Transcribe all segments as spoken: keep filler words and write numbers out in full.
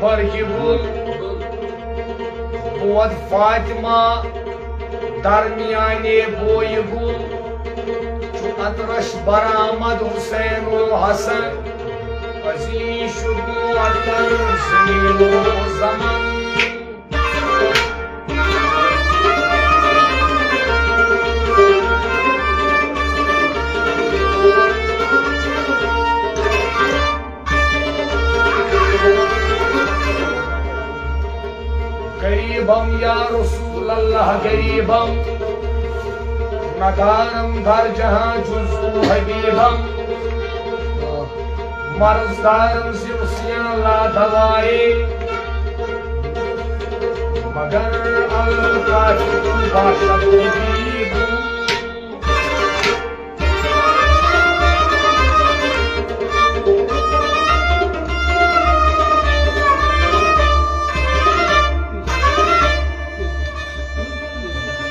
برگہِ گُل، بود فاطمہ درمیانے بویہِ گُل، چھُ عطرش برآمد حسین و حسن، عزیز شدو اتن زمین و زمن۔ غریبم یا رسول اللہ غریبم، ندارم در جہاں جزو حبیبم، مرض دارم زیوسیاں لا دوائے، مگر الکاشف باشد طبیبم۔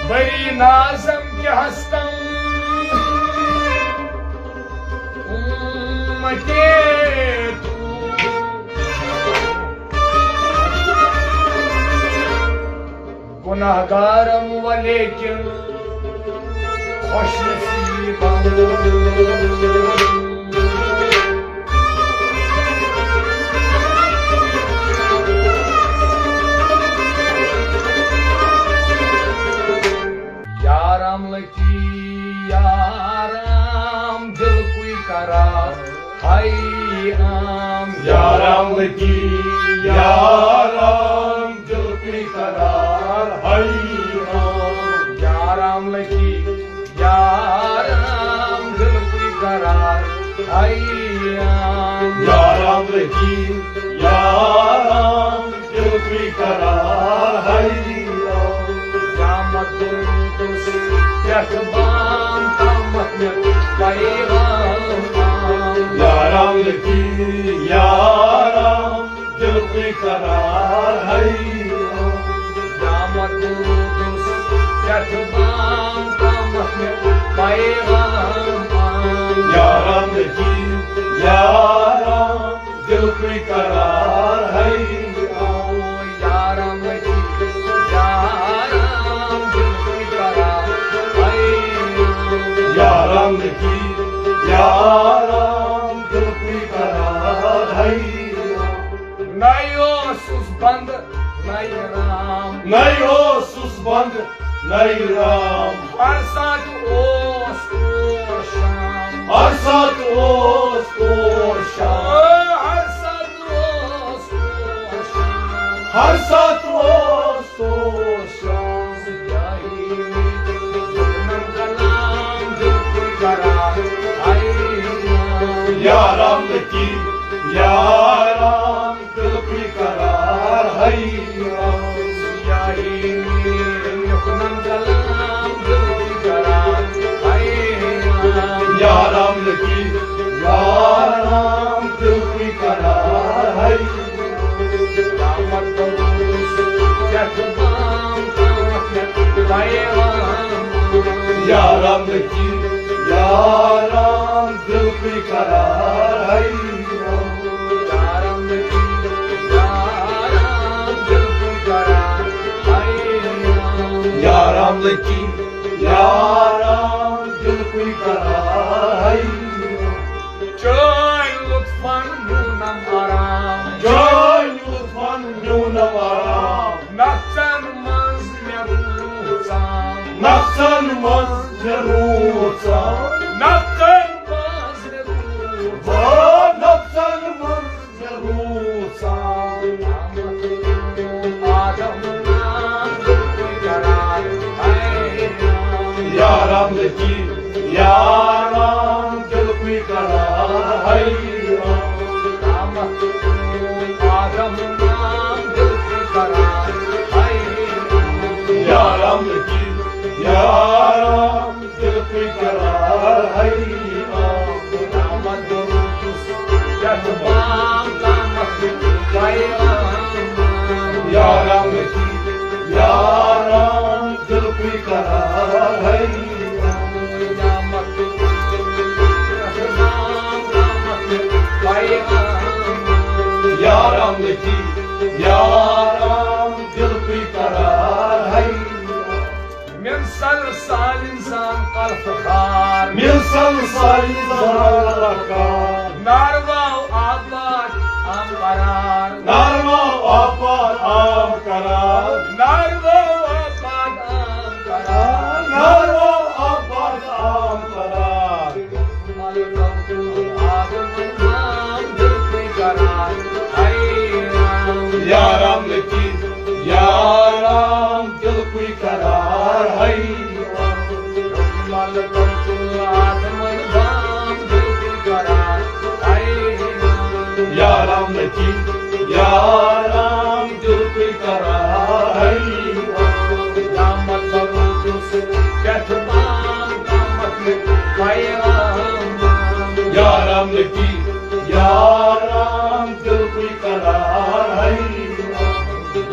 بری نازم کہ ہستم امتے تو، گناہگارم ولیکن خوش نصیبم۔ یارم لکی یارم دل کوئی قرار ہائی عام۔ یارم لکی یارم دل کوئی قرار ہائی عام۔ یارم لکی یارم دل کوئی قرار ہائی عام۔ یارم لکی یارم دل کوئی قرار ہائی عام۔ قیامت دُن دوس پٮ۪ٹھ بام تامَتھ مےٚ پیغام عام۔ یارم لکی یارم دل کوئی قرار ہائی عام۔ قیامت دُن دوس پٮ۪ٹھ بام تامَتھ مےٚ پیغام عام۔ یارم لکی یارم دل کوئی قرار ہائی عام۔ یارم لکی یارم دل کوئی قرار ہائی عام۔ یارم لکی یارم دل کوئی قرار ہائی عام۔ نَے اوسُس بنٛد نَے رام۔ نَے اوسُس بنٛد نَے رام۔ ہر ساتہٕ اوس تور شام۔ ہر ساتہٕ اوس تور شام۔ ہر ساتہٕ اوس تور شام۔ ہر ساتہٕ اوس تور شام۔ یاری دُشمن کلام دل کوئی قرار ہائی عام۔ یارم لکی یارم دل کوئی قرار ہائی عام۔ یاری دُشمن کلام دل کوئی قرار ہائی عام۔ یارم لکی یارم دل کوئی قرار ہائی عام۔ قیامت دُن دوس پٮ۪ٹھ بام تامَتھ مےٚ پیغام عام۔ یارم لکی یارم دل کوئی قرار ہائی عام۔ یارم لکی یارم دل کوئی قرار ہائی عام۔ یارم لکی یارم دل کوئی قرار ہائی عام۔ چٲنۍ لطفن میونم آرام۔ چٲنۍ لطفن میونم آرام۔ نفسن منٛز مےٚ روٗح ژام۔ نفسن منٛز مےٚ روٗح ژام۔ نفسن منٛز مےٚ روٗح ژام۔ آ، نفسن منٛز مےٚ روٗح ژام۔ آدم نام دل کوئی قرار ہائی عام۔ یارم لکی یارم دل کوئی قرار ہائی عام۔ قیامت دُن آدم نام دل کوئی قرار ہائی عام۔ یارم لکی یارم دل کوئی قرار ہائی عام۔ قیامت دُن دوس پٮ۪ٹھ بام تامَتھ مےٚ پیغام عام۔ یارم لکی یارم دل کوئی قرار ہائی عام۔ قیامت دُن دوس پٮ۪ٹھ بام تامَتھ مےٚ پیغام عام۔ یارم لکی یارام دل پی قرار ہے۔ من سل سال انسان قلف خار۔ من سل سال انسان قلف خار۔ نارواو آباد آم قرار۔ نارواو آباد آم قرار۔ نارواو آباد آم قرار۔ نارواو آباد آم قرار۔ یارام لطیف، یارام دل پی قرار ہے۔ یارام لطیف، یارام دل پی قرار ہے۔ یارام لطیف، یارام دل پی قرار ہے۔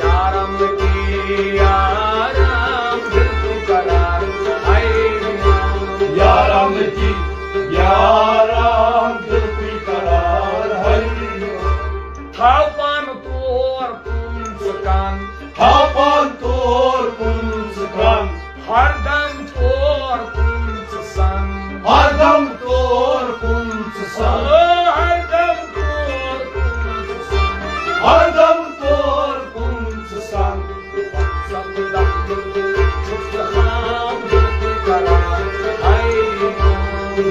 یارام لطیف، یارام دل پی قرار ہے۔ یارام لطیف، یارام دل پی قرار ہے۔ تھاو پان تور پونٛسہٕ کن۔ تھاو پان تور پونٛسہٕ کن۔ ہردم تور پونٛسہٕ سن۔ ہردم تور پونٛسہٕ سن۔ او ہردم تور پونٛسہٕ سن۔ ہردم تور پونٛسہٕ سن۔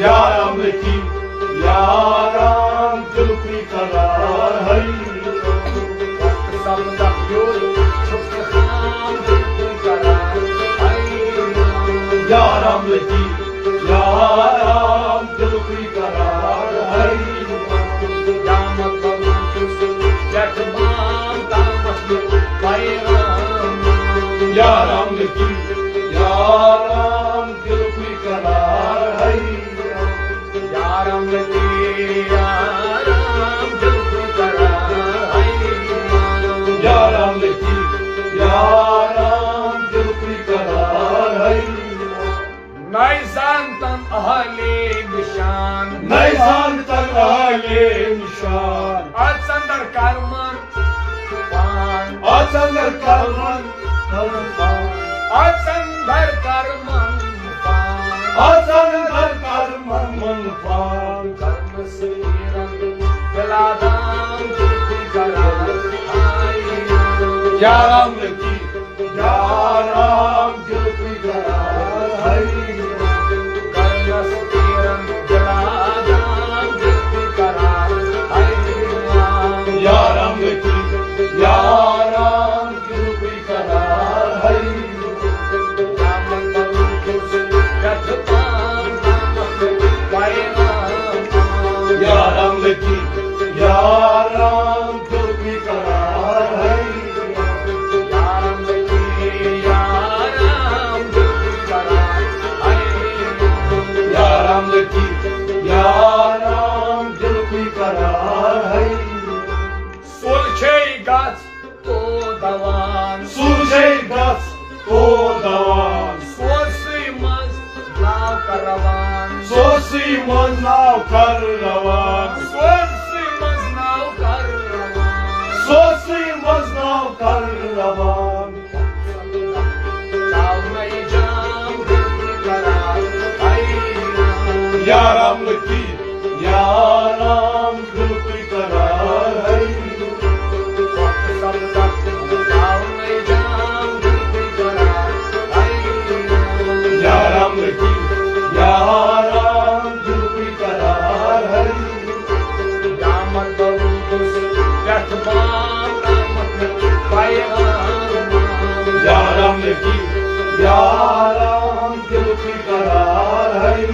یارام لطیف، یارام دل پی قرار ہے۔ یارام لطیف، یارام دل پی قرار ہے۔ یارام لطیف، یارام دل پی قرار ہے۔ یارام لطیف، یارام دل پی قرار ہے۔ یارام لطیف، یارام دل پی قرار ہے۔ نَے زانتن اہلِ نِشان۔ نَے زانتن اہلِ نِشان۔ اَژ اندر کرمن پان۔ اَژ اندر کرمن پان۔ اَژ اندر کرمن پان۔ اَژ اندر کرمن پان۔ کرم سیرن دلادام دل قرار۔ یارام لطیف، یارام دل پی قرار ہے۔ کرنس تیرن دلادام دل پی قرار ہے۔ یارام لطیف، یارام دل پی قرار ہے۔ یارام لطیف، یارام دل پی قرار ہے۔ یارام لطیف، یارام دل پی قرار ہے۔ سُل چھے گژھ تو دوان۔ سُل چھے گژھ تو دوان۔ سوسٕے منٛز ناو کر روان۔ سوسٕے منٛز ناو کر روان۔ سوسٕے منٛز ناو کر روان۔ سوسٕے منٛز ناو کر روان۔ یارام لطیف، یارام دل پی قرار ہے۔ یارام لطیف، یارام دل پی قرار ہے۔ یارام لطیف، یارام دل پی قرار ہے۔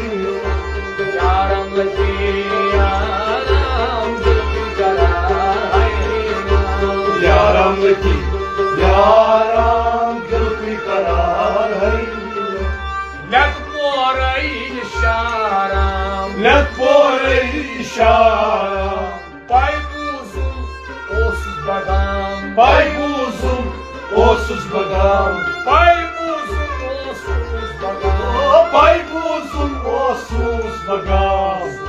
یارام لطیف، یارام دل پی قرار ہے۔ یارام لطیف، یارام دل پی قرار ہے۔ لت پورے شارام۔ لت پورے شارام۔ پاے بوزُم اوسُس بگام۔ پاے بوزُم اوسُس بگام۔ پاے بوزُم اوسُس بگام۔ پاے بوزُم اوسُس بگام۔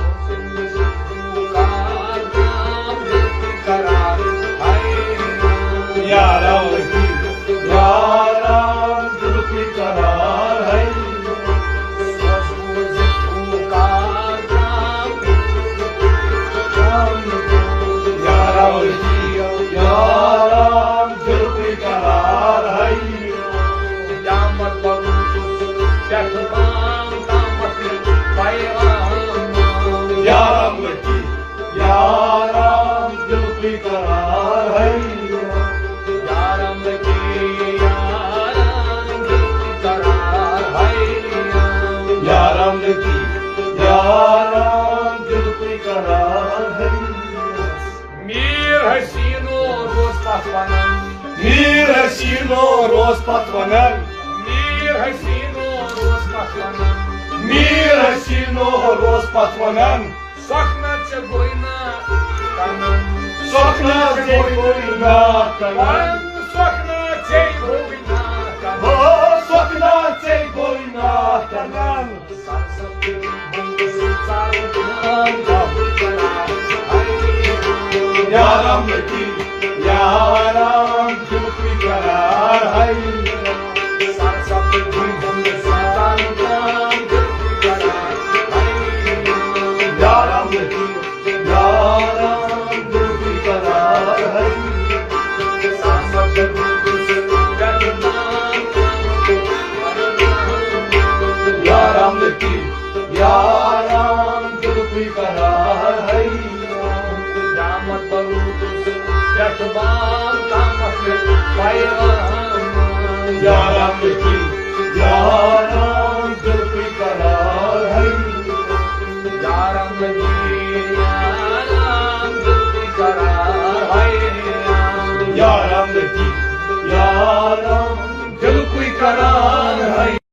یارم لطیف، یارم ذوالفقار ہے۔ یارم لطیف، یارم ذوالفقار ہے۔ قیامت پٮ۪ٹھ بام تامَتھ پیغام۔ یارم لطیف، یارم ذوالفقار ہے۔ یارم لطیف، یارم ذوالفقار ہے۔ یارم لطیف، یارم ذوالفقار ہے۔ میر حسینو روز پتھ ونان۔ میر حسینو روز پتھ ونان۔ میر حسینو روز پتھ ونان۔ میر حسینو روز پتھ ونان۔ سۄکھنا ژےٚ گوٚے نا کنان۔ سۄکھنا ژےٚ گوٚے نا کنان۔ سۄکھنا ژےٚ گوٚے نا کنان۔ ہو، سۄکھنا ژےٚ گوٚے نا کنان۔ یارم لطیف، یارم ذوالفقار ہے۔ یارم لطیف، یارم ذوالفقار ہے۔ یارم لطیف، یارم ذوالفقار ہے۔ قیامت پٮ۪ٹھ بام تامَتھ پیغام۔ یارم لطیف، یارم ذوالفقار ہے۔ یارم لطیف، یارم ذوالفقار ہے۔ یارم لطیف، یارم